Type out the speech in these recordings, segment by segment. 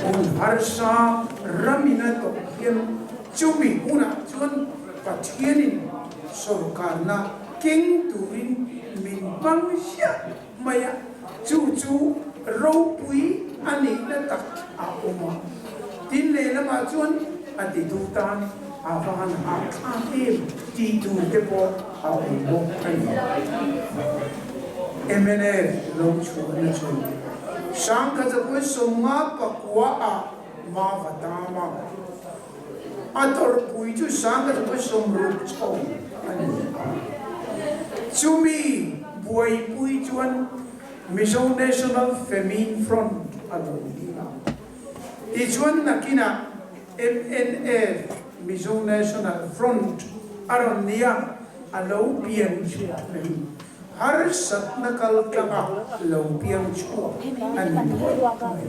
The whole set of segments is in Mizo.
Hun harsa ramin a tawh hian chumi hunah chuan Pathianin sorkarna keng turin min hmang ziah mai a, chu chu ropui a nihna tak a awm a. Tin lehlamah chuan a titu tan a van hahthlak em tih tur te pawh a awm bawk a ni. Mnf lo chhuahna chu Sangkhazapuii 59 ah Mava tam a, a tawrhpui chu 60 chho a ni a. Chumi buaipui chuan Mizo National Famine Front a lo ding a. Tichuan nakinah MNF, Mizo National Front, a rawn ni a, a lo pian chhuah mai. Harsatna kal tlanga lo piang chhuak a ni phawt mai.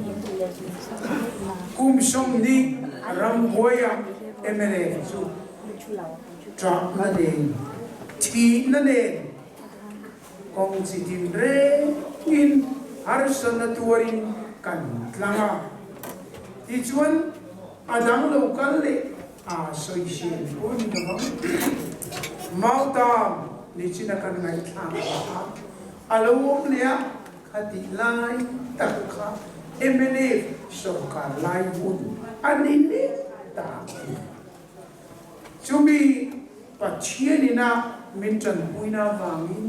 Kum 20 rambuaia mla chu ṭahna nen, thihna nen kawng chi tin rengin harsatna tuarin kan tlang a. Tichuan a dang lo kal leh A sawisel pawh ni lo ang. Mautam nichin a kan ngaihthlak vang a, a lo awm leh a, khatih lai tak kha mnf sorkar lai hun a ni leh ta a ni. Chumi Pathianina min tanpuina avangin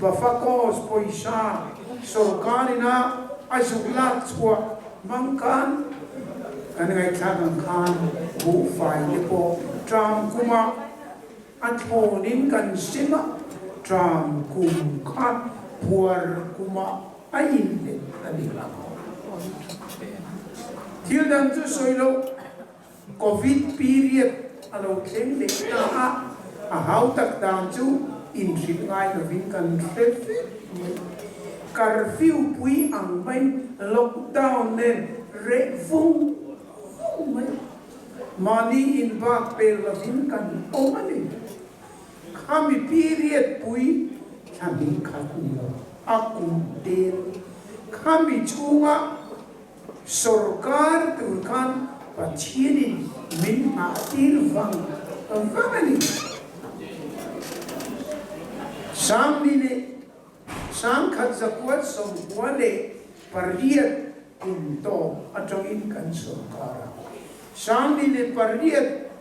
Bafakos pawisa sorkarina a zuk lak chhuah hmang khan kan ngaihthlak ang khan buhfai te pawh tram kumah a thlawnin kan sem a, tram kum kha phuar kumah a inlet a ni. Thil dang chu sawi loh. Covid period a lo thleng leh ta a, a hau tak dan chu inhrilh ngai lovin kan hre vek mai. Curfew pui ang maiin lockdown nen reh vung vung mai. Mahni inbak pel lovin kan awm a ni. Khami period pui thla hnih khat ni lo, a kum tel. Khami chhunga Sorkar tur khan Pathianin min nghah tir vang vang a ni. Sangni leh sangkhat zakuat 98 kum tawp atangin kan sorkar a, 28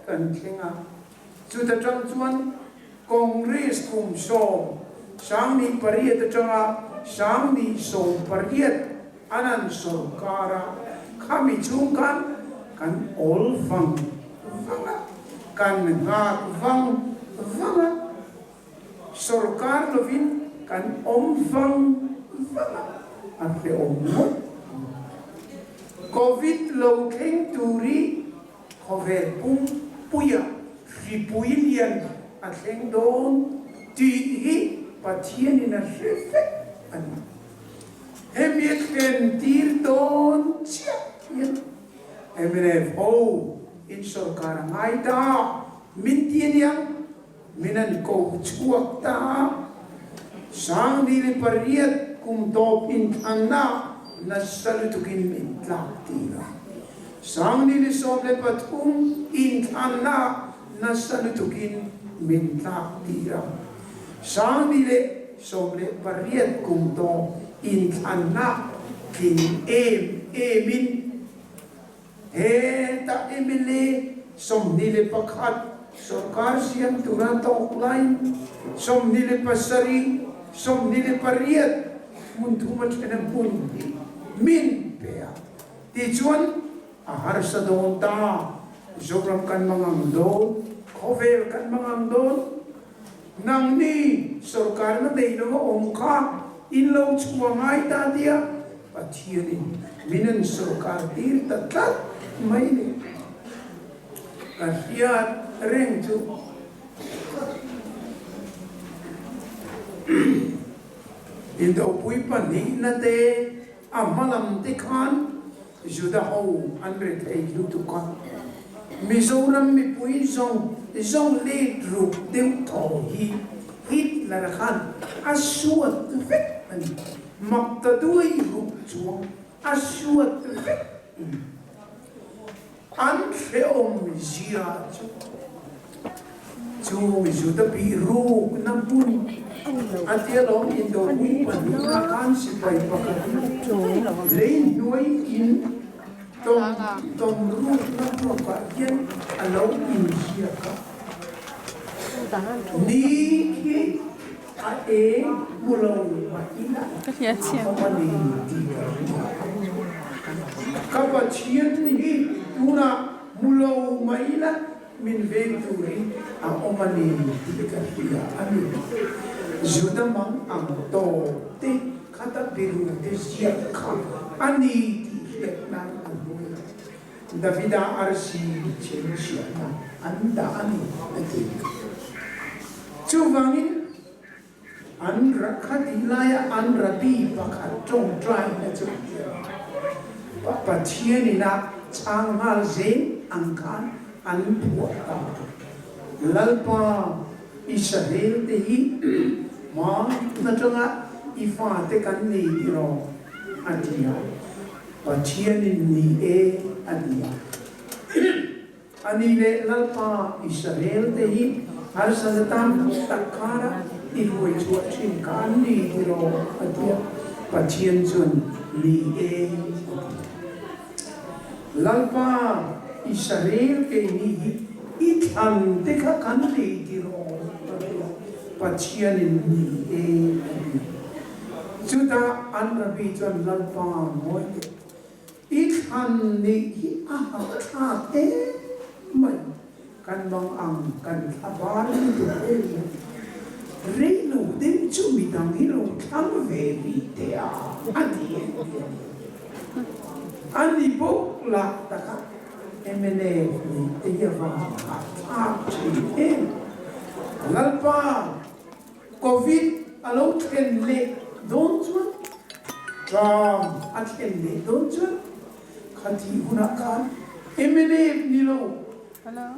kan thleng a, chuta tang chuan Congress kum 10, 18 atanga 18 An an sorkar a, khami chung khan kan awl vang vang a, kan nghak vang vang a, sorkar lovin kan awm vang vang a, a hrehawm ngawt ang. Covid lo thleng tur hi khawvel pumpuia hripui lian a thleng dawn tih hi Pathianin a hre vek a ni. Hemi a thlen tir dawn chiah hian mnf ho in sorkar a ngai ta, min ti aniang, min an ko chhuak ta a, 2008 kum tawp inthlanna nasa lutukin min tlak tir a, 2013 inthlanna nasa lutukin min tlak tir a, 2018 kum tawh inthlanna tling em emin hetah mla 21 sorkar siam tura tawk laiin 27, 28 hmun thum a then a hmun hi min pe a, tichuan a harsa dawn ta, Zoram kan mangang dawn, khawvel kan mangang dawn. Nangni sorkarna nei lo a awm kha in lo chhuah ngai ta tia Pathianin min an sorkar tir ta tlat mai ni. Ka hriat reng chu Indopui pahnihna te a hma lam te khan Juda ho an ri thei lutuk a, Mizoram mipui zawng zawng let ruk deuh thaw hi Hitler khan a suat vek a ni. Mak ta duai ruk chuang a suat vek a ni. An hrehawm zia chu chu Juda bih rukna hmun a tia lawm indopui pahnihna khan sipai pakhat lei hnuai in tawm tawm rukna hmuakah hian a lo inziak a. Ni khi a eng hmu lo mah ila a awm a ni tih ka ring a. Ka Pathian hi tunah hmu lo mah ila min veng turin a awm a ni tih ka hria a ni. Juda mang ang tawp te khata biru te ziak kha a ni tih hriat nan a hnuai a. Davida arsi chhinchhiahna an dah a ni, a ti. Chuvangin, an khatih laia an rabbi pakhat tawngtaina chu Pathian ina chhang nghal zel ang khan an phuah ta. Lalpa, Israel te hi hma atanga i fate kan ni tiraw? a ti a. Pathianin ni e a ti a. A ni leh Lalpa Israel te hi harsatna tam tak kara i hruai chhuah thin kha an ni tiraw a ti a. Pathian chuan ni e a ti a. Lalpa Israel keini hi i thlan te kha kan ni tiraw a ti a. Pathianin ni e a ti a. Chutah an Rabbi chuan Lalpa ngawi teh, i thlan nih hi a hahthlak em mai, kan mang ang kan thla bar lutuk em mai, rei lo deuh chu midang hi lo thlang ve rih teh a, a ti em ti a ni. A ni bawk lah taka mnf nih te hi a vang hahthlak thin em. Lalpa! Covid a lo thlen leh dawn chuan, ṭam a thlen leh dawn chuan khatih hunah khan mla ni lo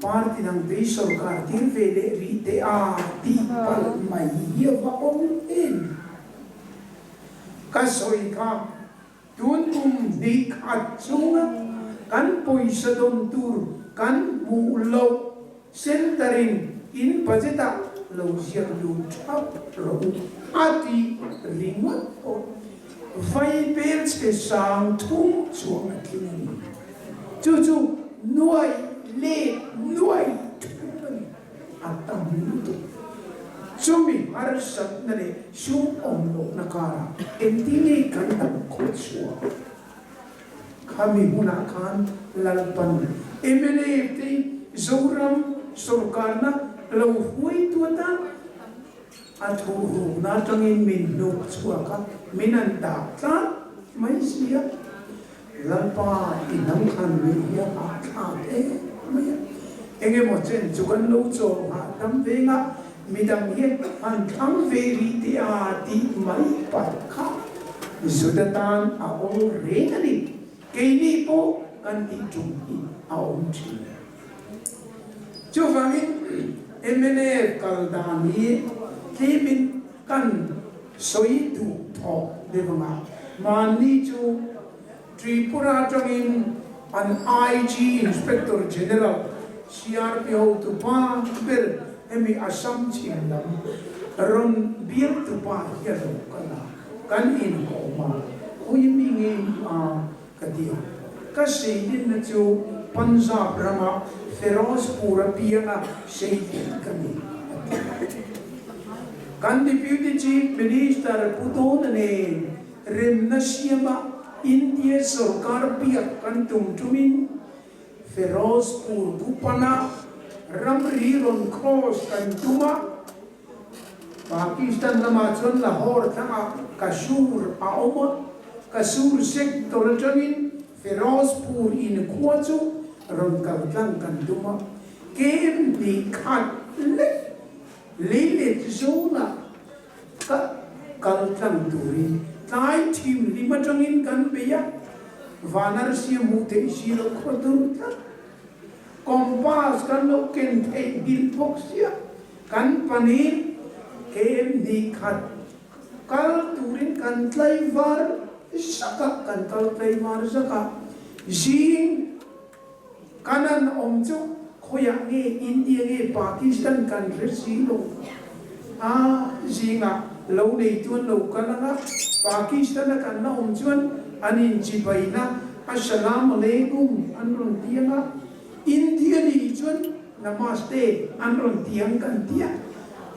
party dang te hi sorkar tir ve leh rih teh a tih palh mai hi a va awm em? Ka sawi kha Tun kum hnih khat chunga kan pawisa dawn tur kan hmuh loh center-in in budget-ah lo ziak lut thap rawh u a ti ringawt pawh vai pel chhe sang thum chuang a tling a ni. Chu chu nuai let nuai thum a ni. A tam lutuk. Chumi harsatna leh sum awm lohna karah engtin nge kan dam khawt chhuah? Khami hmunah khan Lalpan mla te Zoram sorkarna lo hruai tuat a, a thuhrukna atangin min hnuk chhuak a, min an dah tlat mai si a. Lalpa i hnam khan nuih hi a hahthlak em mai a, eng emaw chen chu kan lo chawl hahdam veng a, midang hian han thlang ve rih teh a tih mai palh kha Juda tan a awl reng a ni, keini pawh kan tih tum hi a awm thin. Chuvangin mnf kal dan hi tlemin kan sawi duh thawh deuh ang a, mahni chu Tripura atangin an IG Inspector General CRP hotupa ber hemi Assam chhim lam rawn bialtupa hi a lo kal a, kan inkawm a, khawi mi nge a ka ti a. Ka seilinna chu Punjab rama Ferozpur a pianga seilin ka ni, a ti. Kan Deputy Chief Minister Pu Tawna nen remna siama India sorkar biak kan tum tumin Ferozpur Bhupana ramri rawn cross kan tum a, Pakistan lamah chuan Lahore thlangah Kasur a awm a, Kasur sector atangin Ferozpur in khua chu rawn kal tlang kan tum a, kem hnih khat lek leilet zawnah ka kal tlang turin tlai thim hlim atangin kan bei a, Vanarsi a hmuh theih si lo khaw dur tlat. Compass kan lo ken theih nghilh bawk sia, kan panin kem hnih khat kal turin kan tlaivar zak a, kan kal tlaivar zak a, zing. Kanan awm chu khawiah nge India nge Pakistan kan hre si lo. A zingah lo nei chuan lo kal anga Pakistan a kan la awm chuan an inchibaina Assalam Aleikum an rawn ti anga India ni chuan Namaste an rawn ti ang kan ti a,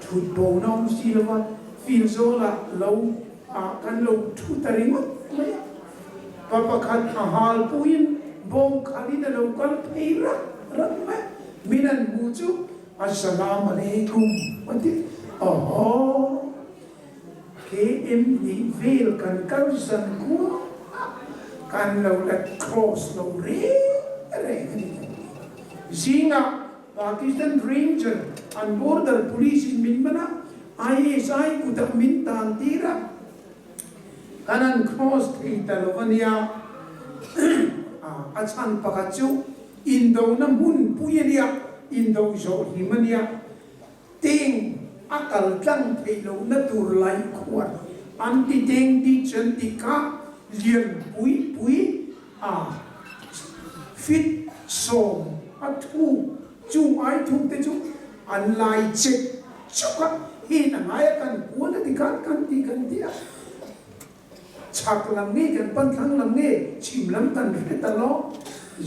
thut bo na awm si lova field zawlah lo ah kan lo thu ta ringawt mai a. Pa pakhat a hal puiin bawng khalin a lo kal phei rat rat mai a, min an hmu chu Assalam Aleikum a ti. Awhaw! KM hnih vel kan kal zan kuah a, kan lo la cross lo reng reng a ni kan ti. Zingah Pakistan Ranger an border police in min man a, ISI kutah min tan tir a, kan an cross thei ta lo a nia. A chhan pakhat chu indona hmun pui a nia, indo zawh hlim a nia. Teng a kal tlang theih lohna tur lai khuan an ti teng ditch an tih kha lian pui pui a fit 10 a thuk chung ai thuk te chu an lai chek chuk a, heng a ngai a kan kual a ti khan kan ti kan ti a. Chhak lam nge kan pan thlang lam nge chhim lam kan hre ta lo,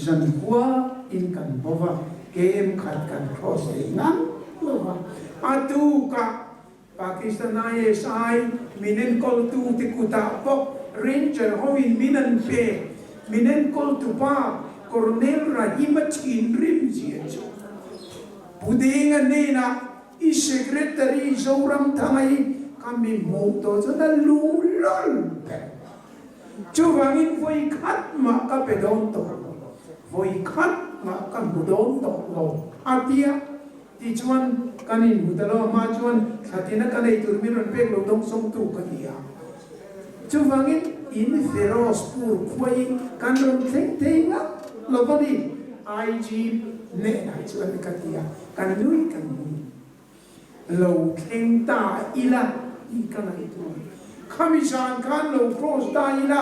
zankhua in kan bo va, KM khat kan cross thei ngang lo va. A tukah Pakistan ISI min enkawltu te kutah pawh Ranger ho in min an pe, min enkawltu pa Colonel Rahim a thinrim zia chu Pu Denga hnenah I secretary Zoramthanga hi ka mi hmuh tawh chuan a lu lul ber. Chuvangin vawi khat mah ka pe dawn tawh lo, vawi khat mah ka hmu dawn tawh lo a ti a. Tichuan kan inhmu ta lo, amah chuan thlatina ka nei tur min rawn pek lo dawng sawngtu ka ni a. Chuvangin in Ferozpur khua hi kan rawn thleng thei ngap lo va ni, IG hnenah chuan ka ti a. Kan nui kan nui. Lo thleng ta ila tih ka ngaihtuah. Khami zan khan lo cross ta ila,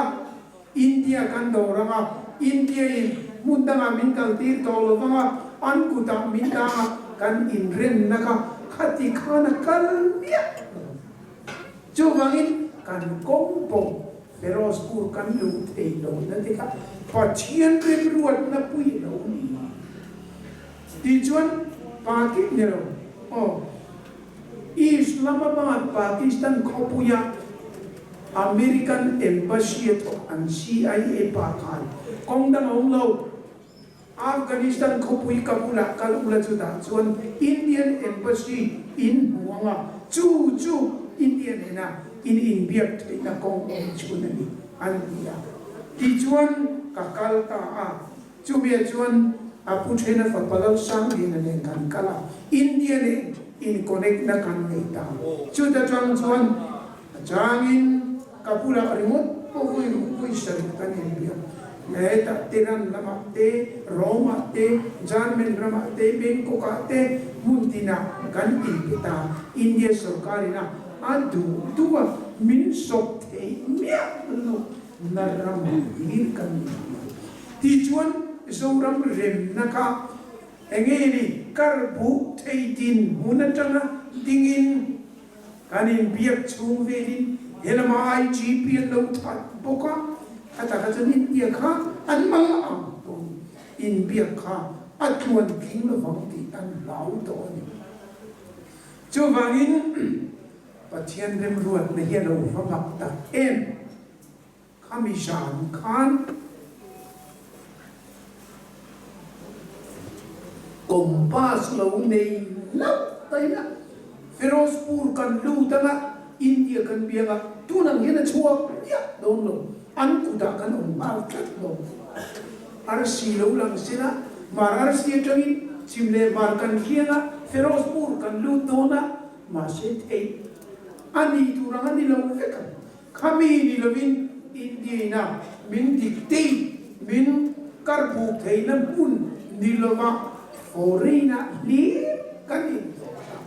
India kan dawr ang a, India in hmun dangah min kal tir tawh lo vang a, an kutah min dang a, kan inremna kha khati khan a kal miah lo. Chuvangin kan kawng pawh Ferozpur kan luh thei lo na te kha Pathian remruatna pui lo ni. Tichuan Pakit ni lo aw Islamabad Pakistan khawpuia American Embassy a thawk an CIA pa khan kawng dang a awm lo. Afghanistan khawpui Kabul-ah kal ula chutah chuan Indian Embassy in hmu ang a, chu chu India nena in inbiak theihna kawng awm chhun a ni, an ti a. Tichuan ka kal ta a, chumiah chuan a pu thena fapa Lalsangliana nen kan kal a, India nen in connect na kan nei ta. Chuta tang chuan a changin Kabul-ah ringawt pawh vawi ruk vawi sarih kan inbiak. Hetah Tehran lamah te, Rome-ah te, German ramah te, Bangkok-ah te hmun tinah kan inpe ta. India sorkarin a a duh duh a, min sawp theih miah lo na ram hlir kan inbiak. Tichuan Zoram remna kha enge ni kar buh thei din hmun atanga dingin Kan inbiak chhung velin he lama IGP an lo that bawk a, kha takah chuan India kha an mal ang tawh ni. Inbiak kha a tluan tling lovang tih an hlau tawh a ni. Chuvangin Pathian remruatna hi a lo va mak tak em? Khami zan khan compass lo nei hlauh ta ila Ferozpur kan lut anga India kan biak a, tunang hian a chhuak miah dawn lo, an kutah kan awm nghal tlat lo. Arsi lo lang sela, Mar arsi atangin chhim leh hmar kan hriang a, Ferozpur kan lut dawn a, mahse theih a ni tur ang a ni lo vek ang. Khami ni lovin India-ina min dictate, min karbuk theihna hmun ni lova foreign-ah hlir kan intawk ta.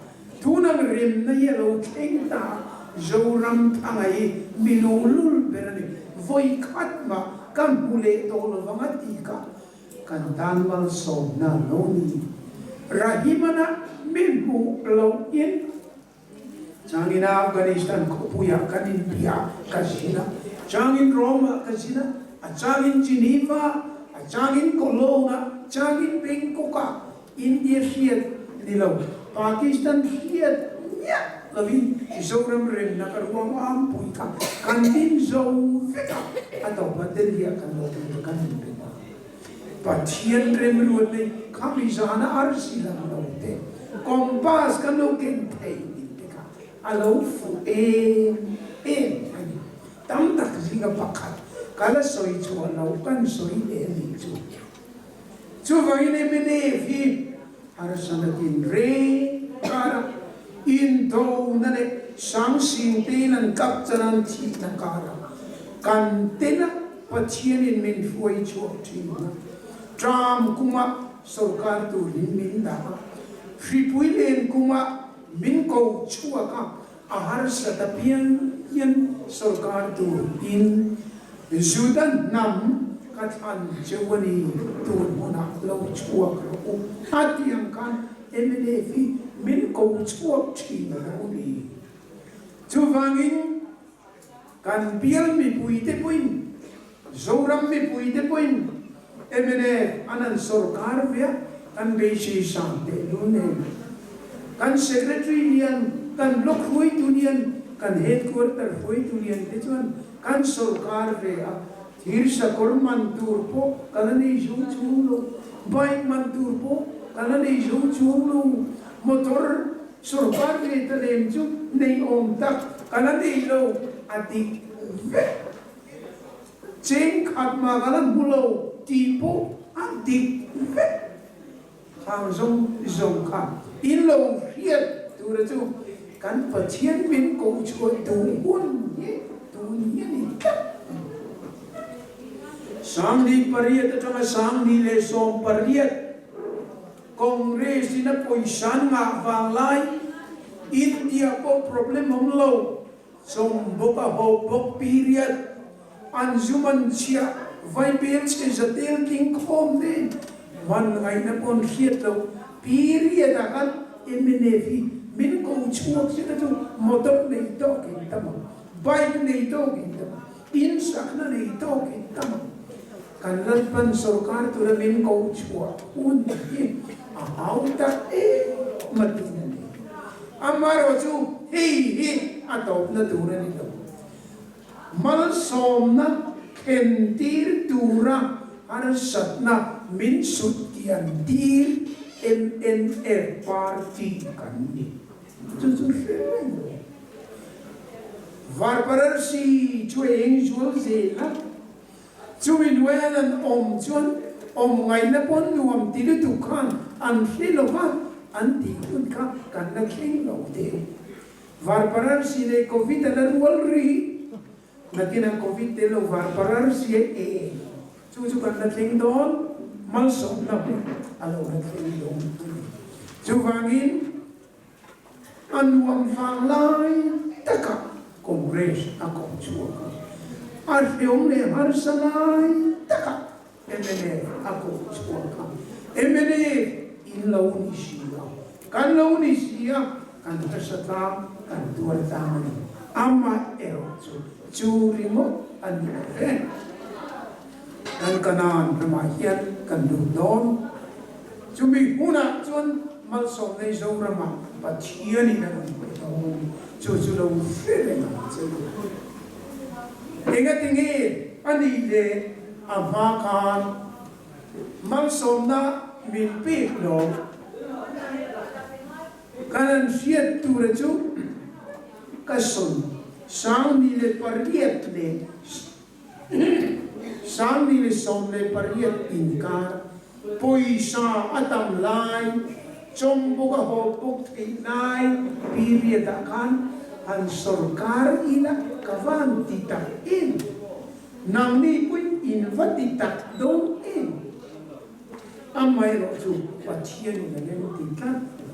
Tunang remna hi a lo thleng ta a, Zoram thanga hi mi luhlul ber a ni. Vawi khat mah ka hmu leh tawh lovang a ti kha. kan tan malsawmna lo ni. Rahimana mi hmuh loin Changin Afghanistan khawpuiah kan inbia ka zin a, changin Rome-ah ka zin a, a changin Geneva, a changin Cologne-ah, changin Bangkok-ah India hriat ni lo, Pakistan hriat miah lovin Zoram remna ka ruang ampui kha kan din zo vek a, a tawpah Delhi-ah kan lo lut a, kan inbe ta. Pathian remruat nei khami zana arsi lang lo te, compass kan lo ken thei tih te kha a lo fuh em em a ni. Tam tak zinga pakhat ka la sawi chhuah lo kan sawi leh a nih chu. Chuvangin mnf hi harsana tin reng kara indona leh sangsing tein an kap chan an thihna kara kan tena Pathianin min hruai chhuak thin a, tram kumah sorkar turin min dah a, hripui len kumah min ko chhuak a, a harsat apiang hian sorkar turin Juda hnam ka thlan cheu a ni, tun hmunah lo chhuak rawh u a ti ang khan mnf hi min ko chhuak thin a lo ni. Chuvangin kan bial mipuite pawhin, Zoram mipuite pawhin mnf an han sorkar ve a, kan beisei sang tehlul nen. Kan Secretary lian, kan Block hruaitu lian, kan Headquarter hruaitu lian te chuan kan sorkar ve a, thir sakawr man tur pawh ka la nei zo chuang lo, bike man tur pawh ka la nei zo chuang lo, motor sorkar ve ta lem chu nei awm tak ka la nei lo a ti vek. Cheng khat mah ka la hmu lo tih pawh a dik vek. Khang zawng zawng kha in lo hriat tura chu kan Pathian min ko chhuah duh hun hi tun hi a ni tlat a ni. 18 atanga 2018 Congress in a pawisa an ngah vang lai India pawh problem awm lo Chawm bawk a haw bawk period an zum an chhiah vai bel chhe zatel tling khawm nen man ngaihna pawn hriat loh period ah khan mnf hi min ko chhuak se te chu motor nei tawk in tam ang bike nei tawk in tam ang in sakna nei tawk in tam ang kan Lalpan sorkar tura min ko chhuah hun hi a hau tak em a tin a ni. Amaherawhchu hei hi a tawpna tur a ni lo. Malsawmna thlentir tura harsatna min sut kian tir mnf party kan ni. Chu chu hre reng lo. Varpararsi chu eng zual zel a, chumi hnuaiah an awm chuan awm ngaihna pawn nuam ti lutuk khan an hre lo va, an tih hun kha kan la thleng lo deuh. Varpararsi leh Covid a la rual rih. Nakinah Covid tel lo Varpararsi a e chu chu kan la thleng dawn, malsawmna hun a lo la thleng dawn a ni. Chuvangin a nuam vang lai takah Congress a koh chhuak a, a hreawm leh harsa lai takah Mnf a koh chhuak a, mnf in lo ni si a, kan lo ni si a, kan harsa tlang, kan tuar tlang a ni. Amah erawh chu chu ringawt a ni lo ve. Kan Kanaan ramah hian kan lut dawn. Chumi hunah chuan malsawmnei Zoramah Pathianin a rawn pe dawn. Chu chu lo hre reng ang che u. Engatinge a nih leh a hma khan malsawmna min pek lo? Kan an hriat tura chu ka sawi 1008 leh 1018 inkar pawisa a tam lai, chawmbawk a haw bawk theih lai period ah khan han sorkar ila ka van ti tak em? Nangni pawhin in va ti tak dawn em? Amaherawh chu Pathianin a rem ti tlat lo.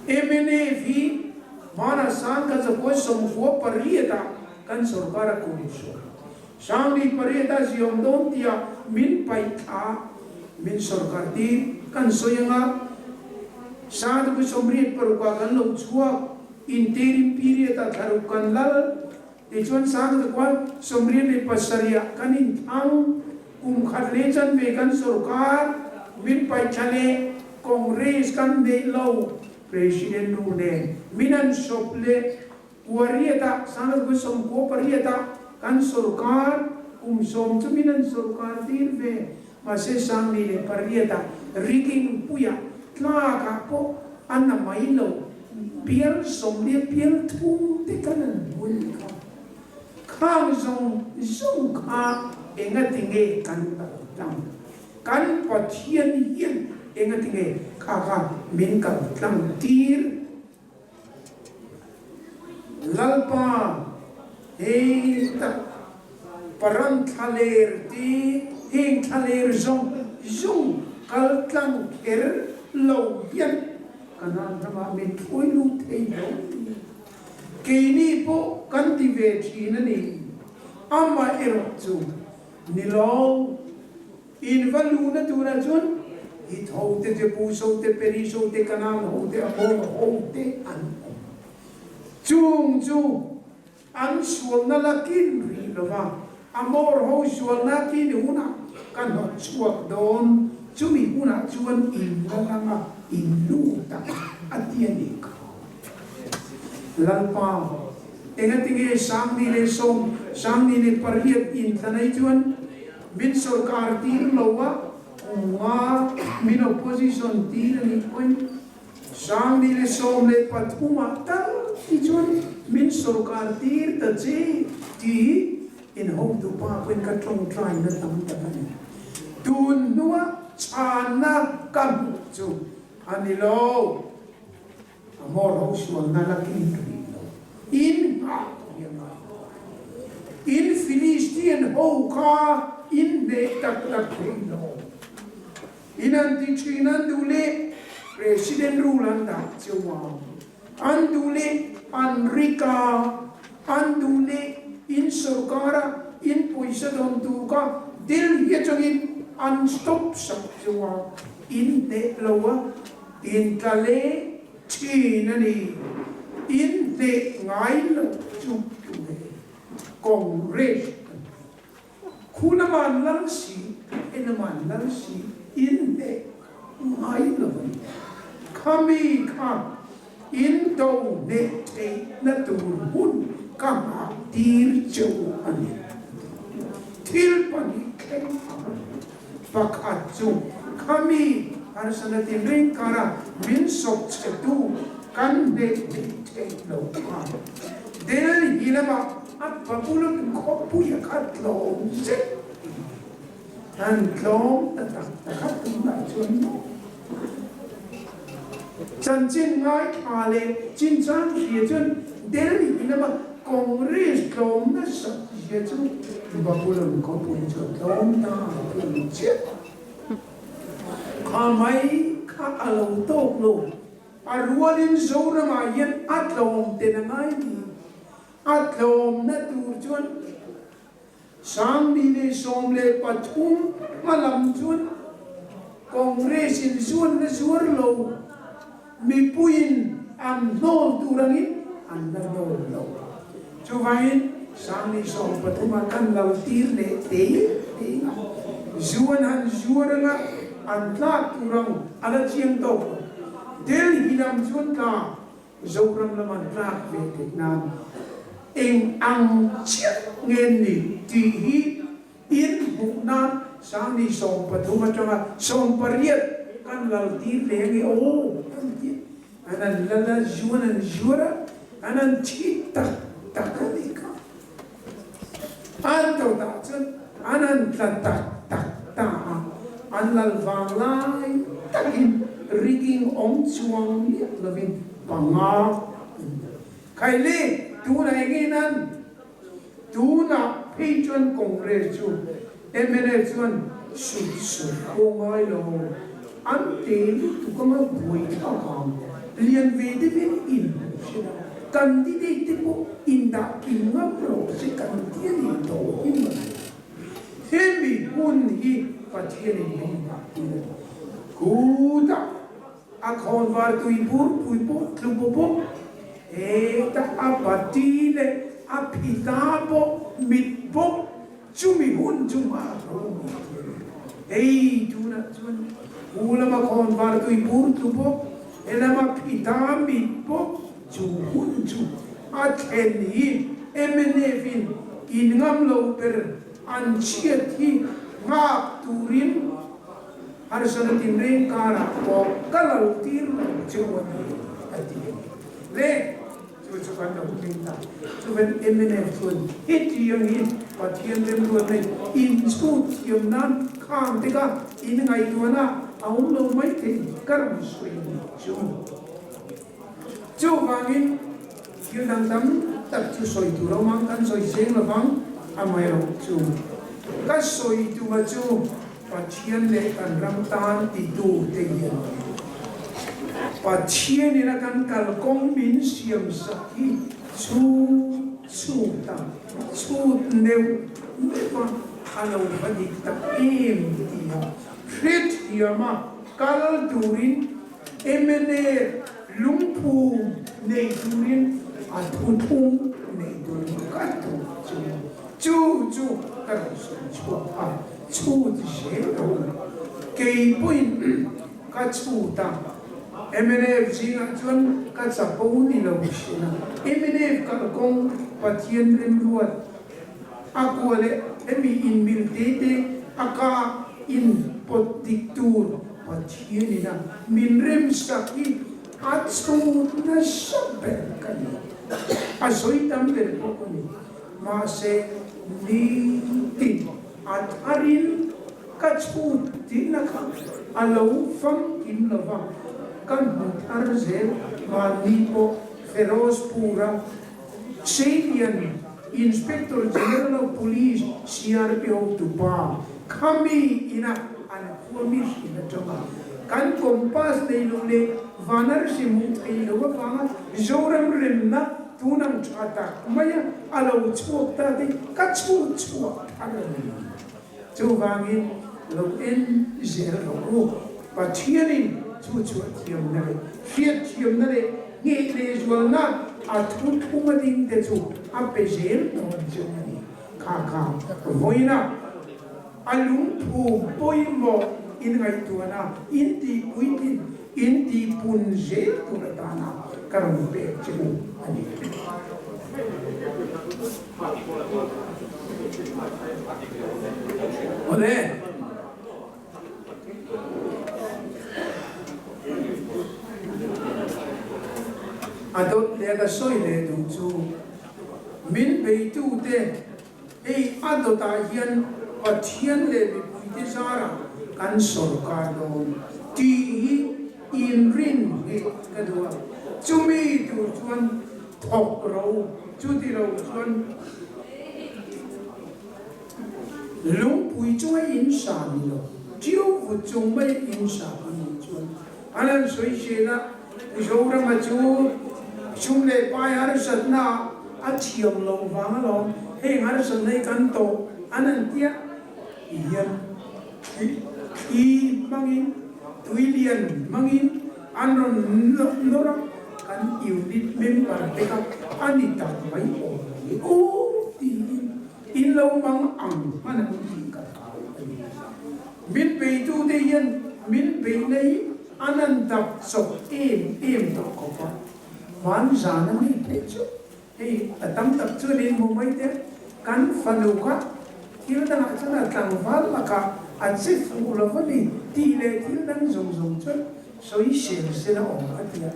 Mnf hi hmana 1998 ah kan sorkar a kum sawn. 48 a ziawm dawn tia min paih thla min sorkar tir kan sawi anga 1986 ah kan lo chhuak interim period ah thlaruk kan lal tichuan 1987 ah kan inthlang kum khat leh chanve kan sorkar min paih thla leh Congress kan neih lo President nu nen min an sawp leh 8 ah, 1998 ah kan sorkar kum 10 chu min an sorkar tir ve. Mahse 2008 ah rigging puiah tlak ah pawh a na mai lo, bial 40 bial 3 te kan an hmun kha. Khang zawng zawng kha engati nge kan kal tlang? Kan Pathian hian engati nge kha kha min kal tlang tir? Lalpa, hei tak paran thlaler ti heng thlaler zawng zawng kal tlang kher lo hian Kanaan ramah min thawi lut thei lo ti. Keini pawh kan ti ve thin a ni. Amaherawh chu ni lo. In va luhna turah chuan Hit ho te, Jebus ho te, Peris ho te, Kanaan ho te, Amor ho te an awm. Chung chu an sualna la kin rih lo va, Amor ho sualna kin hunah ka hnawt chhuak dawn, chumi hunah chuan in la lang a, in lut ang, a ti a nih kha. Lalpa, engatinge 1010, 1008 inthlanai chuan Min sorkar tir lo a, kum nga min opposition tir a nih pawhin 2013 ah tal hi chuan min sorkar tir ta che tih in hotu pa pawhin ka tawngtai na tam tak a ni. Tun hnua chhanna ka hmuh chu a ni lo. A hmawr ho sualna la kin rih lo. In nghah hi a ngai lo. In Philistian ho kha in hneh tak tak thei lo. In an ti thin an duh leh President rule an dah cheu a, an duh leh an rik a, an duh leh in sorkar a in pawisa dawn tur kha Delhi atangin an stop sak cheu a, in hneh lo a. In tla leh thin a ni. In hneh ngai lo chu tunge Congress an ti. Khu lama an lal si, he lama an lal si, in hneh ngai lo a ni. Khami kha in do hneh theihna tur hun ka nghah tir cheu a ni. Thil pahnih thleng ang. Pakhat chu khami harsana tinreng kara min sawp chhetu kan hneh theih theih lo kha Delhi lamah a papulut khawpui a khat tlawm zet an tlawm ta tak tak a tunah chuan maw chanchin ngaithla leh chinchang hria chuan Delhi lama Congress tlawm nasa zia chu Babulon khawpui chu a tlawm ta a ti chiah. Kha mai kha a lo tawk lo. A rualin Zoramah hian a tlawm ten a ngai ni. A tlawmna tur chuan 2013 hma lam chuan Congress in zuanna zuar lo mipuiin an hnawl tur angin an la hnawl lo. Chuvangin 2013 ah kan lo tir leh te te a, zuan han zuar anga an tlak tur ang a la chiang tawk lo. Delhi lam chuan tla Zoram lama tlak ve theih nan eng ang chiah nge ni tih hi in hmuh nan 2013 atanga 18 kan lal tir leh ange aw kan ti a, an an lal a, zuan an zuar a, an an thi tak tak a nih kha. An to dah chuan an an tla tak tak ta a, an lal vang lai takin rigging awm chuang miah lovin panga an ni. Khaile, tunah eng nge nan? Tunah phei chuan Congress chu mnf chuan sut sut pawh ngai lo, an te lutuk anga buai thlak ang, lian ve deuhin in hmu hre lo. Candidate te pawh indah kim ngam rawh se kan ti a ni tawh hi maw. Hemi hun hi Pathianin min nghah tir a ni. Kutah a khawnvar tui bur pui pawh tlu bawk bawk, hetah a bati leh a phita pawh mit bawk chumi hun chu nghah tho a ni ti a ni. Hei tunah chuan hu lama khawnvar tui bur tlu bawk, he lama phita mit bawk chu hun chu a thlen hi mnf in in ngam lo ber an chhiat hi nghak turin harsana tinreng karah pawh ka lo tir lo cheu a ni a ti a ni. Le chu chu kan lo tling ta. Chuvan mnf chuan hetiang hi Pathian remruatna in chhut thiam nan khang te kha in ngaihtuahna a awm lo maithei ka rawn sawi a ni chu. Chuvangin, thil dang tam tak chu sawi tur awm ang, kan sawi seng lo vang, amaherawh chu ka sawi tuma chu Pathian leh kan ram tan titu te hi an ni. Pathianin a kan kalkawng min siam sak hi chhut chhut a, chhut neuh neuh a, a lo va dik tak em tia hrethiam a kal turin Mna lungphum nei turin a thuthung nei turin ka duh chu chu chu ka rawn sawi chhuak a, chhut zel lo. Kei pawhin ka chhut a, mnf zingah chuan ka chapo ni lo hrin a, mnf kalkawng Pathian remruat a kua leh hemi inmil te te a ka in pawt dik tur Pathianin a min remsak hi a chhut nasa ber ka ni. A sawi tam ber pawh ka ni. Mahse, nitin a tharin ka chhut tihna kha a lo famkim lo va, ka hmu thar zel mahni pawh Ferozpur-a Senior Inspector General of Police CRP hotupa khami ina an khua mi hrin atanga kan compass nei lo leh vanar hri hmuh thei lo avanga Zoram remna tun ang tha tak maia a lo chhuak ta te ka chhut chhuak thar a ni. Chuvangin lo en zel rawh u. Pathianin chu chhuah thiamna leh hriat thiamna leh ngheh leh zualna a thu thum a ding te chu a pe zel dawn chu a ni. Kha kha vawiina a lungphu pawimawh in ngaihtuahna in tihpuitlin in tihpun zel tur atana ka rawn pek che u a ni. Awle. A dawt leh ka sawi leh duh chu min beitute hei a dawtah hian Pathian leh mipuite zarah kan sawrkar dawn tih hi inrin hi ka duh a, chumi tur chuan thawk ro chuti lo chuan Lungpui chunga in sa ni lo, ṭiau vut chung mai in sa a nih chuan an han sawi zel a, Mizorama chu sum leh pai harsatna a thiam loh vang alawm heng harsatna hi kan tawh an han tia ti hian thli hmangin tui lian hmangin an rawn nawr a, kan unit member te kha a ni tak mai awm lo ni aw tiin In lo mang ang hman ang tih ka hlau a ni. Min beitute hian min beihna hi an an dap chawp em em tawh khawp a, hman zan a mi phei chu hei a tam tak chuan in hmu mai te, kan fanu kha thil dangah chuan a tlangval lakah a che fuh lo va ni tih leh thil dang zawng zawng chuan Sawi sel sel a awm a tia.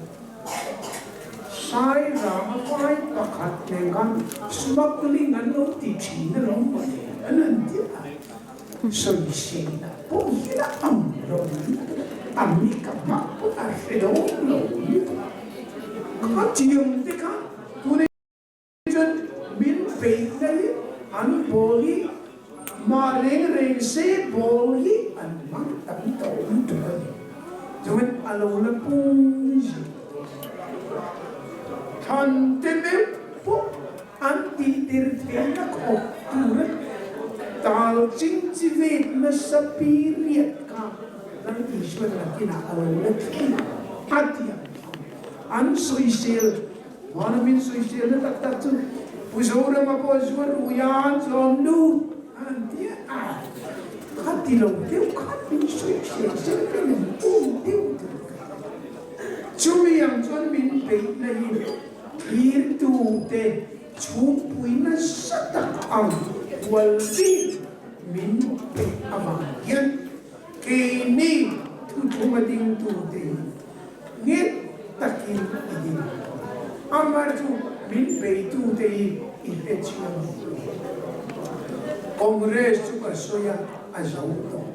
Sai rama vai pakhat nen khan smuggling an lo ti thin alawm mawle an han ti a. Sawi sel ah pawh hian a ang lo a mi ka hmah pawh a hre dawn lo lutuk. Kha tiang te kha tuna Chuan min beihna hi an ball hi mah reng reng se ball hi an hmang tam tawh lutuk a ni. Chuan a lo la pung zel dawn a ni. Thlan te meuh pawh an tihtir theihna khawp tura tal chingchi vet nasa period kha Lal Isuan nakinah a lo la thleng a ti ang chu. An sawisel, hmana min sawiselna tak tak chu Pu Zorama pawh zuar ruia an zawm lut an ti a, kha ti lo deuh khan min sawisel sel te min um deuh deuh kha. Chumi ang chuan min beihna hi thlirtute chhungpui nasa tak ang hual bik min peih avang hian keini thuthlunga dingtute hi nghet takin i ding ang. Amah chu min beitute hi i hrechiang ang u. Congress chu ka sawi a, a zo tawh.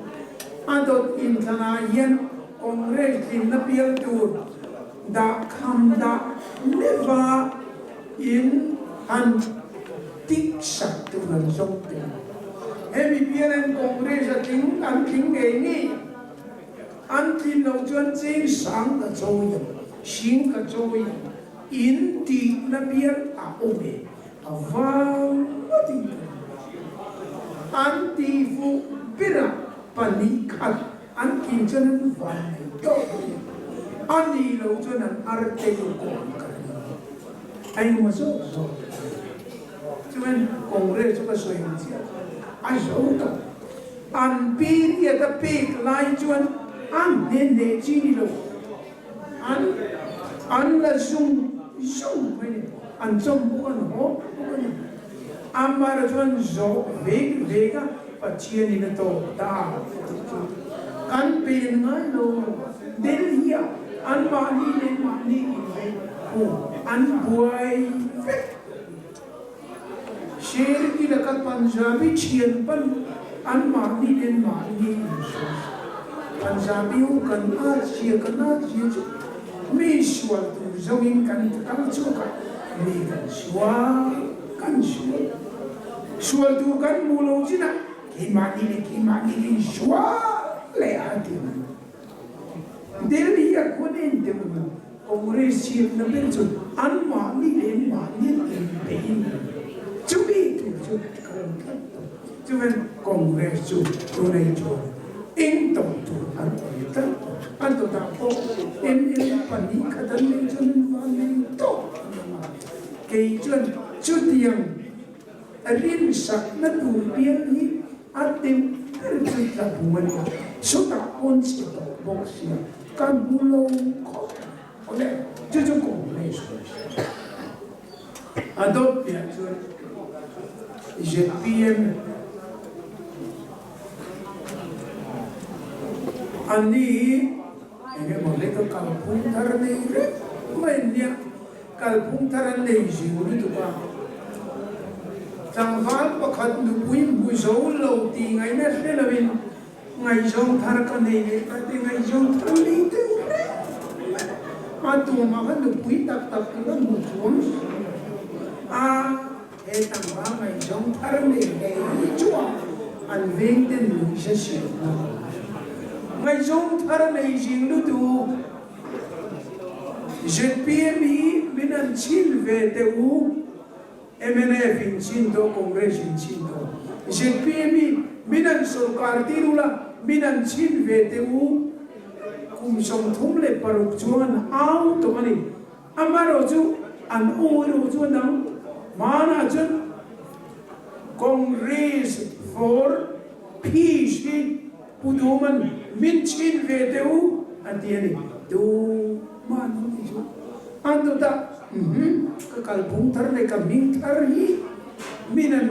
A dawt inthlanah hian Congress tlinna pial tur dah kham dah leva in han tik sak tur an zawng tel. Hemi pialin Congress a tling an tling ngei ngei a, an tlin loh chuan cheng sang ka chawi ang, hring ka chawi ang, in tihna bial a awm e, a vang ngawtin ka ring. An tihfuh berah 2 khat An kin chuan an van nei tawp a ni. A ni lo chuan an ar te chu kawn ka ring a. A engmaw zawk zawk a ni. Chuan Congress chu ka sawi ang chiah khan a zo tawh. An period a pek lai chuan a hne hneh chi ni lo. An an la zung zung mai ni. An chawm bawk an haw bawk a ni. Amara chuan zawh vek vek a Pathianin a tawp ta a tih chu kan pen ngai lo. Delhi ah anmahni leh mahni inbeih hu an buai vek. Sherki laka Punjabi thian pan anmahni leh mahni insawi. Punjabi ho kan at zia kan at zia chu mi sual tur zawngin kan kal chhuak a, mi kan sual kan sual. Sual tur kan hmuh lo chinah keimahni leh keimahni in sual leh a ti mai. Delhi a khuan en deuh ang a, Congress chhiatna ber chu anmahni leh mahni an inbeih in chumi tur chu ka lo tlat tawh. Chuan Congress chu tunei chuan eng tawng tur an awm tlat tawh. An dawtah pawh MLA 2 khat an neih chuan an van nei tawk an awm a. Kei chuan chutiang Rinsakna tur bial hi a deuh ber chu tla bung a nia, chutah pawn chhe tawh bawk sia ka hmu lo khawp mai. Awle, chu chu Congress a ni. A dawt piah chuan zpm anni hi eng emaw hlek a kalphung thar nei reng mai an nia. Kalphung thar an nei zing lutuk a, tlangval pakhat nupui hmu zo lo tih ngaihna hre loin ngaihzawng thar ka nei leh ta te ngaihzawng thar nei deuh reng mai a tumah kha nupui tak tak ka la hmu chuang si lo a, he tlangval ngaihzawng thar nei leh hi chuan an veng ten nuihza siamna ngaihzawng thar nei zing lutuk. Zpm hi min an chin ve teh u, mnf in chin tawh, Congress in chin tawh. Zpm hi min an sorkar tir ula, min an chin ve teh u, kum 36 chuang an au tawh a ni. Amaherawh chu an aw erawh chu a dang. Hmanah chuan Congress for Peace hi Pu Duman min chin ve teh u a ti a ni. Duman an ti chu an dawt a, Umm ka kalphung thar leh ka hming thar hi min an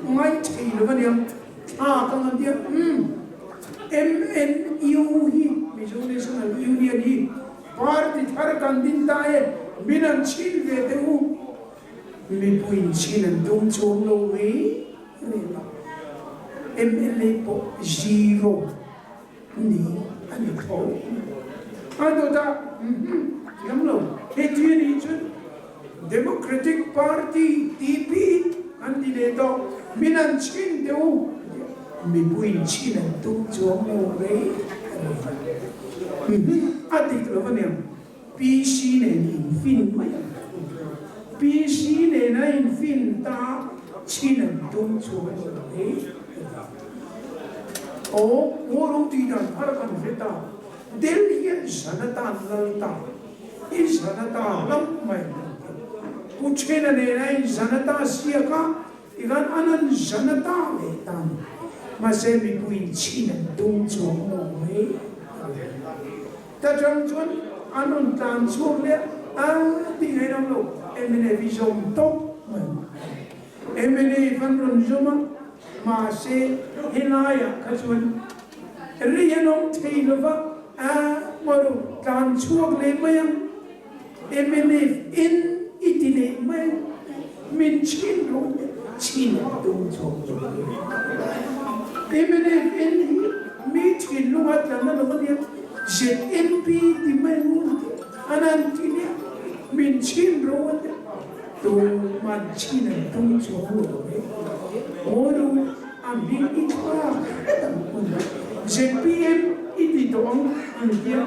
ngai thei lo a niang, thla ka ngan ti a, Umm MNU hi, Mizo National Union hi party thar kan din ta e, min an chin ve teh u, mipuiin chin an tum chuang lo mai. Rela mla pawh zero ni a ni tho. A dawt a, umm thiam lo. Heti a nih chuan Democratic Party, DP, an ti leh tawh. Min an chhin teh u. Mipuiin chhin an tum chuang lo rei a ni. Umm a dik lo a niang. PC nen in fin mai ang. PC nena in fin ta chin an tum chuan lo hi ka ti. Aw, ngaw ro tih dan thar kan hre ta, Delhi hian Janata an lal ta, i Janata hlauh mai an ti. Pu Thena nena in Janata siak a, tikhan an an Janata leh ta a ni. Mahse mipuiin chin an tum chuang lo mai ka ti. Ta chang chuan an rawn tlan chhuak leh a tih ngaih ram lo mnf hi zawm tawp mai. Mnf an rawn zawm a, mahse helaiah kha chuan ri an awm thei lo va, a ngawi tlan chhuak leh mai ang, mnf in i ti leh mai ang, min chhin rawh teh chhin an tum chhuak lo mai. Mnf in hi mi thinlunga tlan a lo ania, ZNP ti mai ang u teh an han ti nia, min chhin rawh teh tuman chhin an tum chhuak lo mai. Ngawi rawh u, a hming i thlak hret ang u. ZPM i ti tawh ang an tia,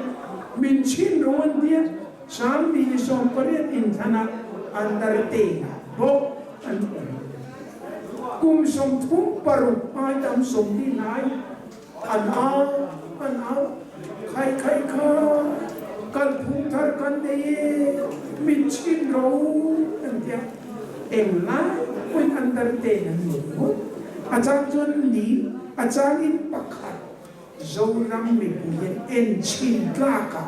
min chhin rawh an tia. 2018 inthlanah under te bawk an awm. Kum 36 ai tam 40 hnai an au an au khai khai kha kalphung thar kan nei e min chhin ro an tia englai pawhin under te an ni ngawt. A chang chuan ni a changin pakhat. Zoram mipui hian en chhin tlak a,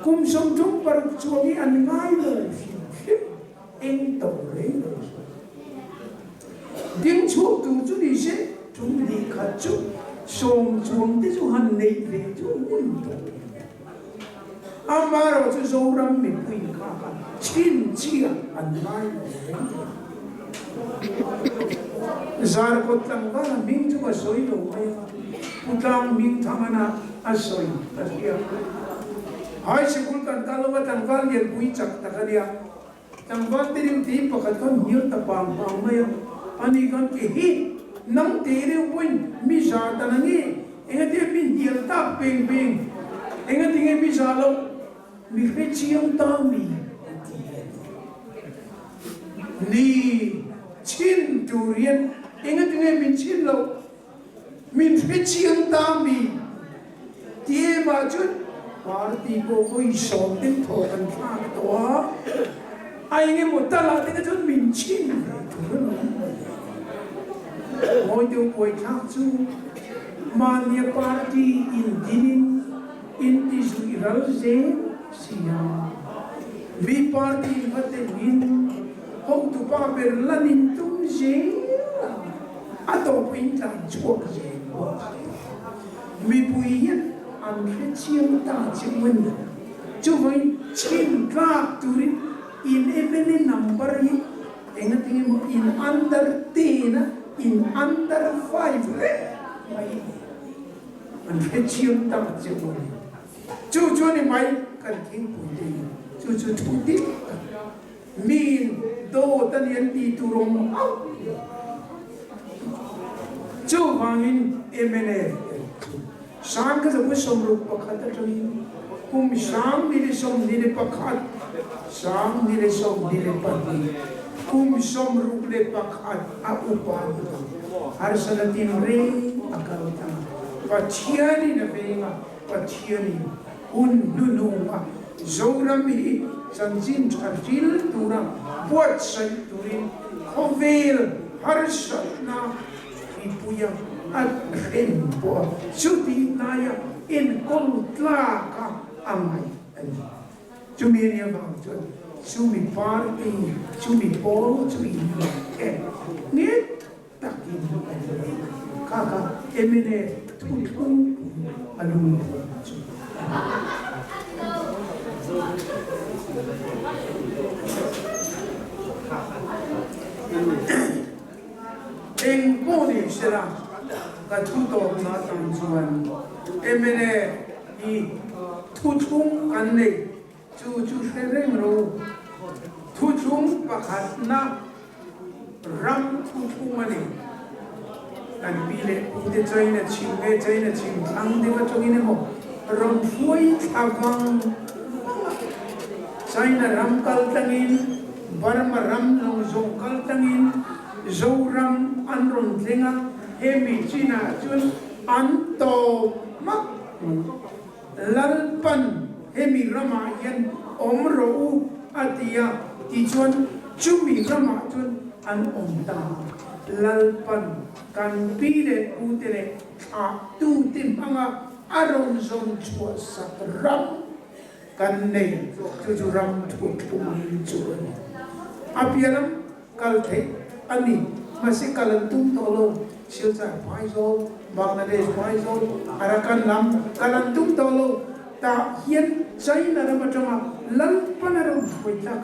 kum 36 chuang hi an ngai lo hrim hrim, eng to reng lo zawk. Ding chhuak tur chu ni se, tum hnih khat chu sawm chuang te chu han neih ve chu hun tawh a ni. Amaherawhchu Zoram mipui kha kha chhinchhiah an ngai lo reng reng. Zarkawt tlangval a hming chu ka sawi lo mai a, Pu Tlang hming thangana a sawi ka hria. High Sikul kan kal lova tlangval lianpui chak tak a nia. Tlangval te reuh te pakhat khan hnial ta pang pang mai a, ani khan ke hi nang te reuh pawhin mi za ta na nge, engatinge mi hnial tak peng peng, engatinge mi za loh, mi hre chiang ta mi a ti a ni. Ni chhin tur hian engatinge min chhin loh, Min hre chiang ta mi ti em ah chuan party pawh vawi sawm ten thaw kan thlak tawh a, a eng emaw tal ah te kha chuan min chhin ve tur a lo awm mai a. Ngawi deuh buai thlak chu mahnia party in din in in ti zui ral zel si a, mi party in va tel in hotupa ber lan in tum zel a. A tawpin tlan chhuak zel bawk a. Mipui hian an hre chiang ta che u a ni. Chuvangin chhin tlak turin in mla number hi engatinge maw in under 10 a in under 5 reng mai a ni. An hre chiang ta che u a ni. Chu chu a ni mai kan thingpui te hi chu chu thu dik tak. Miin dawt a ni an tih tur awm hauh lo. Chuvangin mnf erawh chu 1961 atangin kum 2021, 2022, kum 61 a upa ni ta. Harsana tinreng a kal ta. Pathianin a veng a, Pathianin hun hnununga Zoram hi chanchin tha hril tura buatsaih turin khawvel harsatna mipuia a hren pawh a chutih laia enkawl tlaka a ngaih a ni. Chumi a nih avang chuan chumi party, chumi pawl chu inlawm em nghet takin a ni mai. Kha kha mna thuthlung pui a lungphum chu a ni. Eng pawh ni sela ka thu tawpna atang chuan mna hi thuthlung kan nei Chu chu hre reng ro. Thuthlung pakhatna ram thuthlung a ni. Kan pi leh pu te China chhim nge China chhim thlang deuh atangin emaw rawn hruai thla vang vang a. China ram kal tlangin. Burma ram zawng zawng kal tlangin Zoram an rawn thleng a, hemi chinah chuan an tawp hmak mai. Lalpan hemi ramah hian awm rawh u a ti a, tichuan chumi ramah chuan an awm ta a. Lalpan kan pi leh pute leh thlahtute hmanga a rawn zawn chhuah sak ram kan nei chu chu ram thuthlung chu a ni. A piah lam kal theih a ni. Mahse kal an tum tawh lo. Silchar Phaizawl, Bangladesh Phaizawl, Arakan lam kal an tum tawh lo. Tah hian China ram atanga Lalpan a rawn hruai tlak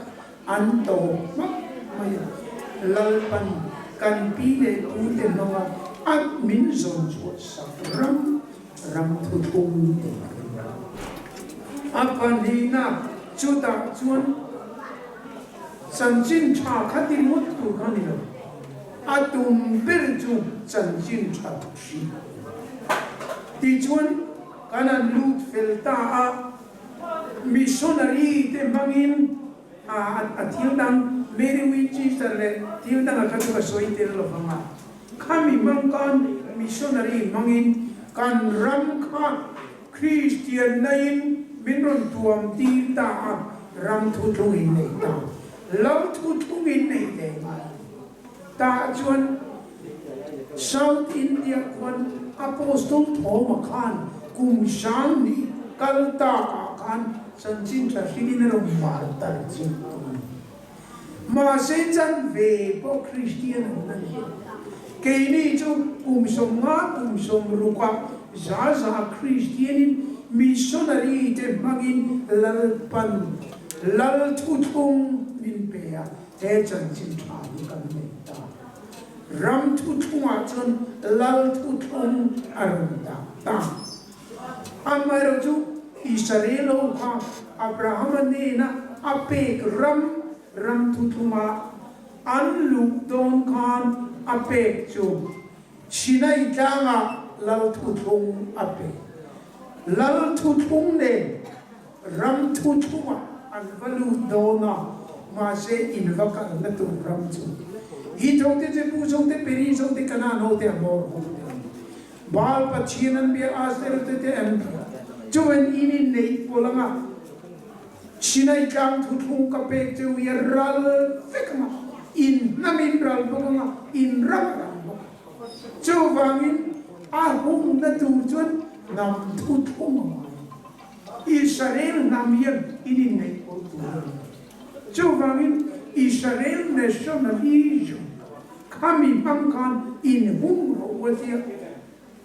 an tawp hmak mai a. Lalpan kan pi leh pu te hmanga a min zawn chhuah sak ram ram thuthlung te a ni a. A pahnihna chutah chuan Chanchin tha kha ti ngawt tur kha ni lo. A tum ber chu chanchin tha hri. Tichuan kan an lut fel ta a, missionary te hmangin a thil dang Mary Winchester leh thil danga kha chu ka sawi tel lo vang a. Khami hmang khan missionary hmangin kan ram kha Kristian naiin min rawn tuam tir ta a, ram thuthlung in nei ta. Lo thuthlung in nei ve ngai. Tah chuan South India khuan Apostle Thoma khan kum 2000 kal ta ah khan chanchin tha hrilhin a rawn mar tar chih tum a ni. Mahse chanve pawh Kristian an la ni. Keini chu kum 50 kum 60 ah za za Kristianin missionary te hmangin Lalpan Lal thuthlung min pe a, he chanchin tha hi kan nei ta. Ram thuthlungah chuan Lal thuthlung a rawn dah ta. Amaherawhchu chu Israel ho kha Abrahama hnena a pek ram ram thuthlunga an luh dawn khan a pek chu Sinai tlangah lal thuthlung a pe. Lal thuthlung nen ram thuthlungah an va lut dawn a, mahse in va kalna tur ram chu Hit ho te, Jebus ho te, Periz ho te, Kanaan ho te, Amor ho te an ni. Baal Pathian an bia Asteroth te an bia. Chuan in in neih pawlh anga Sinai tlang thuthlung ka pek cheu hi a ral vek anga, in hnam in ral bawk anga, in ram a ral bawk ang. Chuvangin a humna tur chuan hnam thuthlung a ngai. Israel hnam hian in inneih pawlh tur a ni. Chuvangin Israel nationalism Khami hmang khan in hum rawh u a tia.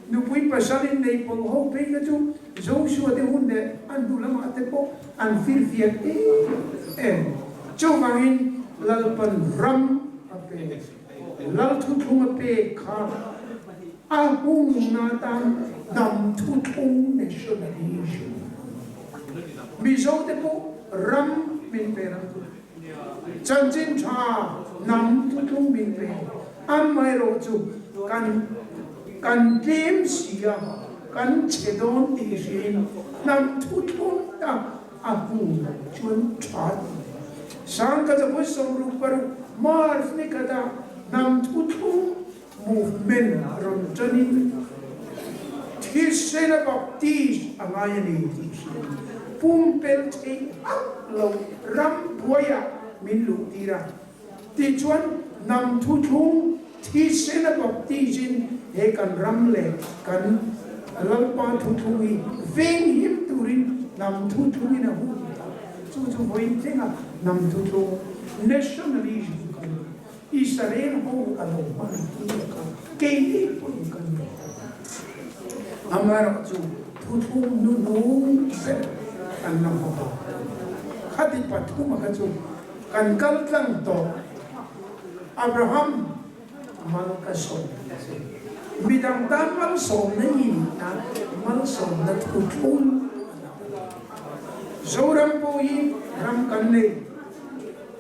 Nupui pasal in nei pawlh ho phei kha chu Joshua te hun leh a hnu lamah te pawh an firfiak em em. Chuvangin Lalpan ram a pe, Lal thuthlung a pek kha a hungna atan hnam thuthlung nationalism. Mizo te pawh ram min pe ram chu. Chanchin tha hnam thuthlung min pe. Amaherawh chu kan kan tlem si a, kan che dawn tih hriin hnam thuthlung tak a hmu lo chuan tha ti. 1966 March ni khatah hnam thuthlung movement rawn tanin thisena baptist a ngai a ni tih hriat pumpelh theih hauh lo ram buaiah min luh tir a. Tichuan hnam thuthlung thisena baptist in he kan ram leh kan Lalpa thuthlung hi venghim turin hnam thuthlung in a hun ta. Chu chu vawiin thlenga hnam thuthlung nationalism kan ni. Israel ho a lo hman tir kha keini pawhin kan nei ta. Amaherawh chu thuthlung hnuhnung ber kan la hmu ta. Khati pathuma kha chu kan kal tlang tawh. Abraham mal ka sawm ta che. Midang tan malsawmna i nih nan malsawmna thuthlung a la awm. Zoram pawh hi ram kan nei.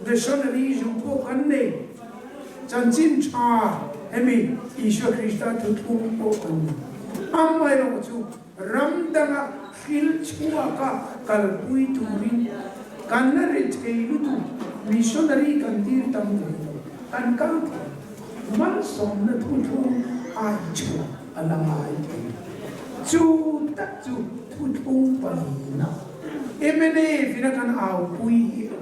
Missionary-zung pawh kan nei. Chanchin tha hemi Isua Krista thuthlung pawh kan nei. Amaherawh chu ram danga hril chhuaka kalpui turin kan la ri thei lutuk. Missionary kan tir tam thei lo, kan kal thei. Malsawmna thuthlung ai chhuah a la ngai thei. Chu tak chu thuthlung palina mnf in a kan aupui hi a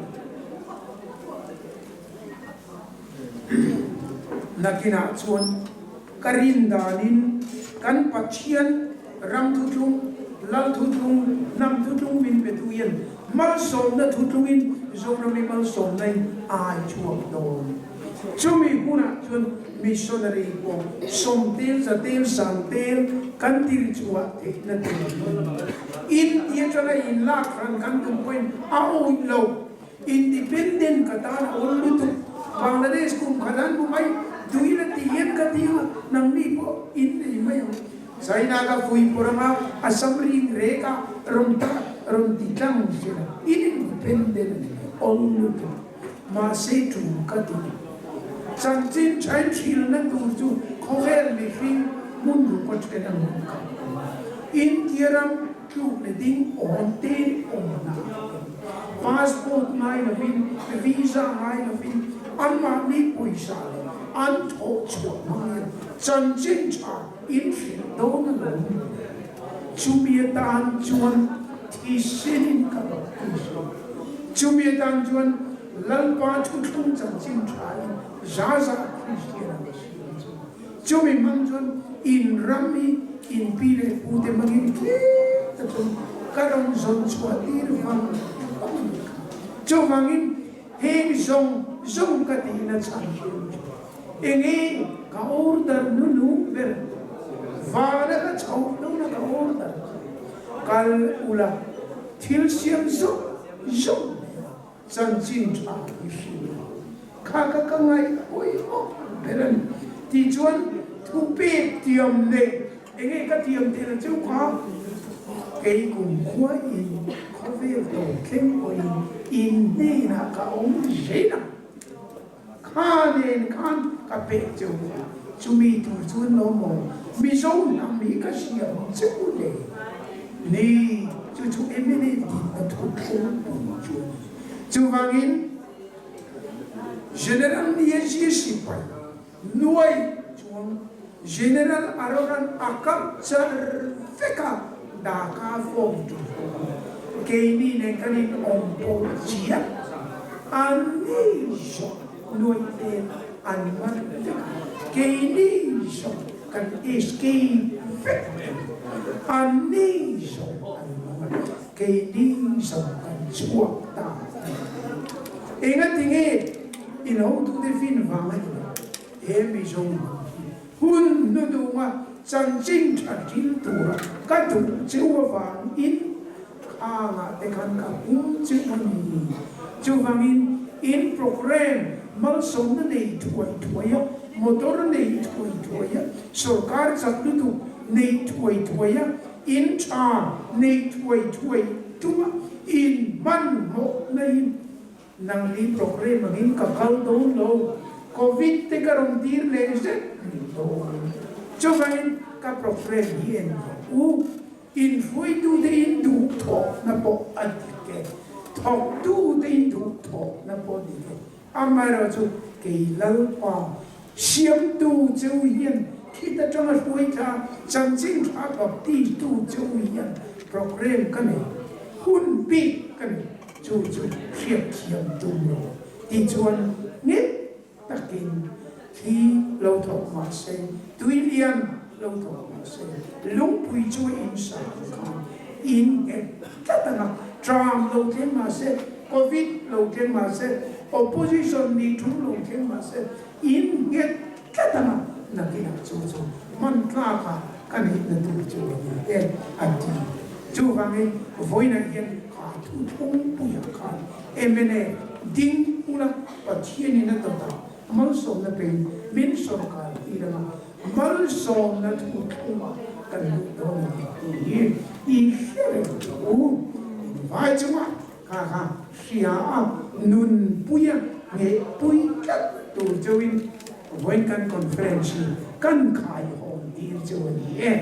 ni. Nakinah chuan ka rin danin kan Pathian ram thuthlung, lal thuthlung, hnam thuthlung min petu hian malsawmna thuthlungin Zoram hi malsawmna in ai chhuak dawn. Chumi hunah chuan missionary pawh sawmtel, zatel, sangtel kan tir chhuah theihna tur a ni. India atanga inlak hran kan tum pawhin a awih lo. Independent ka tan a awl lutuk. Bangladesh kum khat an bu mai, duhin a ti hian ka ti ang a, nangni pawh in nei mai ang. China ka vui pawr anga Assam ring rek a rawn ta rawn ti tlang zel a, in independent a ni mai, awl lutuk. Mahse tu ka ti. Chanchin thain hrilna tur chu khawvel mihring hmun ruk a then ang hun ka ti. India ram Tluk leh ding awm te awmna passport ngai lovin, visa ngai lovin anmahni pawisa leh an thawh chhuah hmang hian chanchin tha in hrilh dawn a lo ni. Chumi atan chuan thisenin ka baptis a, chumi atan chuan Lalpa thuthlung chanchin tha in za za Kristian a ka siam chu. Chumi hmang chuan in ram hi in pi leh pu te hmangin tlem ta chuan ka rawn zawn chhuah tir vang vang a ni kha. Chuvangin heng zawng zawng ka tihna chhan hian chu enge ka order nunu ber vana ka chhoh lohna ka order kha kal ula thil siam zawng zawng nen Chanchin tha i hria kha ka ka ngaih pawimawh ber a ni tih chuan thu pek tiam nei enge ka tiam theih cheu kha kei kum khua in khawvel tawp thleng pawhin in hnenah ka awm zel ang. Kha nen khan ka pek cheu a, chumi tur chuan lo maw Mizo hnam hi ka siam cheu le ni chu chu MLA dinna thu thleng pui chu a ni. Chuvangin General Niazi sipai nuai chuang General Aroran a kap char vek a, Dhaka form tur pawh a keini nen kan in awm pawh chiah an ni zawk nuai te an man vek a, keini zawk kan escape vek thei, an ni zawk an man a, keini zawk kan chhuak ta a ni. Engatinge in hotute fin vang a ni lo? He Mizo hnam hi hun hnudunga chanchin tha thil tura ka duh cheu avangin khangah te khan ka hum cheu a ni. Chuvangin in programme malsawmna nei thuai thuai a, motor nei thuai thuai a, sorkar chak lutuk nei thuai thuai a, in tha nei thuai thuai tuma in hmanhmawhna in Nang ni programme angin ka kal dawn lo, Covid te ka rawn tir leh zet dawn. Chuvangin ka programme hi en rawh u, inhruaitute in duhthawhna pawh a dik e, thawktute in duhthawhna pawh a dik e. Amaherawhchu kei Lalpa siamtu cheu hian khit atanga hruai thla chanchin tha baptistu cheu hian programme ka nei, hun bik ka nei. Chu chu hriatthiam tum lo tih chuan nghet takin thli lo thawk mah se, tui lian lo thawk mah se, lungpui chu a insa ang khan in nghet tlat ang a, tram lo thleng mah se, Covid lo thleng mah se, opposition nih thu lo thleng mah se, in nghet tlat ang a, nakinah chu chu hman tlaka ka neihna tur chu a ni e an ti. Chuvangin vawiinah hian kha thu thawngpuiah khan mna ding ula Pathianin a dawtah malsawmna pein min sawrkar tir anga malsawmna thu thawngah kan luh dawn a ni tih hi i hre reng tawh u. Vai chungah kha kha hria a nunpuia nghehpui tlat tur chauhin vawiin kan conference hi kan khaihawm tir chauh a ni e.